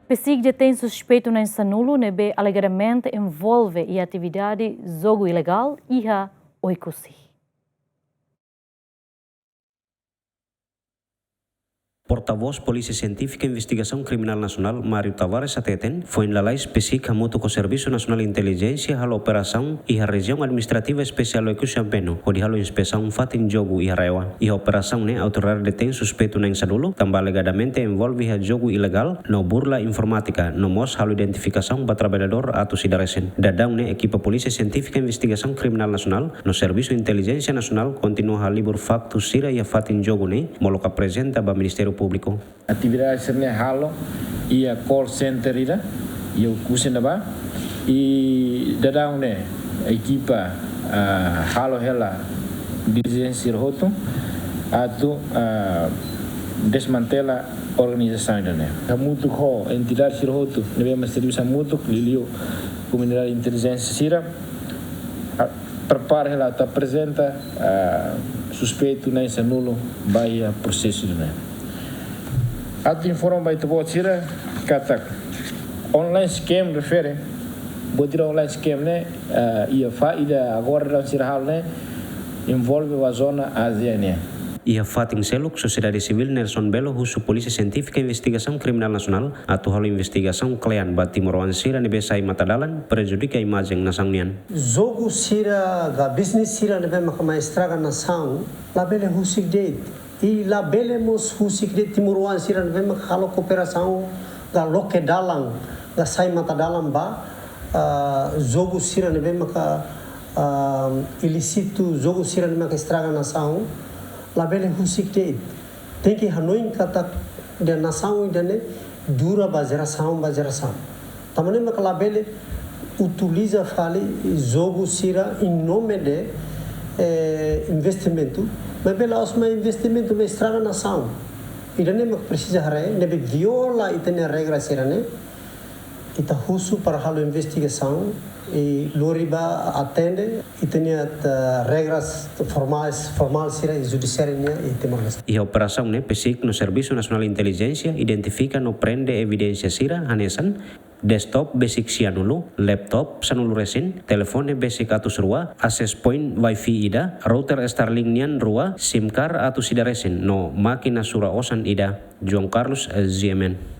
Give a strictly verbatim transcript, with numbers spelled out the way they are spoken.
PCIC detein suspeitu na'in sanulu ne'ebé alegadamente envolve iha atividade jogu ilegál iha Oekusi. Portavós Polísia Sientífika Investigasaun Kriminál Nasionál, Mário Tavares, hateten, foin lalais PCIC hamutuk ho Servisu Nasionál Intelijénsia halo operasaun iha Rejiaun Administrativa Espesiál Oekusi Ambeno, hodi halo inspesaun fatin jogu iha RAEOA. Iha operasaun ne'e, autoridade detein suspeitu na'in sanulu, tanba alegadamente envolve iha jogu ilegál no burla informátika, no mós halo identifikasaun ba traballadór atus ida resin. Daudaun ne'e, ekipa Polísia Sientífika Investigasaun Kriminál Nasionál no Servisu Intelijénsia Nasionál kontinua halibur faktu sira iha fatin jogu ne'e, molok aprezenta ba Ministériu Públiku. Atividade sira-ne'e halo iha call center ida, iha Oekusi ne'ebá. I daudaun ne'e ekipa, ah, halo hela dilijénsia sira hotu atu, ah, desmantela organizasaun ida-ne'e. Hamutuk ho entidade sira hotu ne'ebé mak servisu hamutuk, liuliu komunidade intelijénsia sira, ah, prepara hela atu aprezenta, ah, suspeitu na'in sanulu ba iha prosesu ida-ne'e. Atu informa ba ita-boot sira katak online scam refere, buat ida online scam ne'e, ah, iha fatin ida agora daudaun sira halo ne'e envolve ba zona Ázia nian. Iha fatin seluk, sosiedade sivíl Nelson Belo husu Polísia Sientífika Investigasaun Kriminál Nasionál atu halo investigasaun kle'an ba timoroan sira ne'ebé sai matadalan, prejudika imajen nasaun nian. Jogu sira ka bisnis sira ne'ebé maka mai estraga nasaun, labele husik de'it. I labele mós husik de'it timoroan sira ne'ebé maka halo kooperasaun ka loke dalan ka sai matadalan ba, ah, jogu sira ne'ebé maka, ah, ilísitu, jogu sira ne'ebé maka estraga nasaun, labele husik de'it. Tenke hanoin katak de'it nasaun ida-ne'e dura ba jerasaun ba jerasaun. Tanba ne'e maka labele utiliza fali jogu sira em nome de, eh, investimentu, maibé la'ós mak investimentu, maibé estraga nasaun. Ida-ne'e mak presiza haree, ne'ebé viola ita-nia regra sira-ne'e, ita husu para halo investigasaun i lori ba atende ita-nia, eh, regras formais, formál sira iha judisiáriu nian iha Timor-Leste. Iha operasaun ne'e, PCIC no Servisu Nasionál Intelijénsia identifika no prende evidénsia sira hanesan desktop besik sianulu, laptop sanulu resin, telefone besik atus rua, access point wifi ida, router Starlink nian rua, SIM card atus ida resin, no mákina sura osan ida. João Carlos, eh, GMN.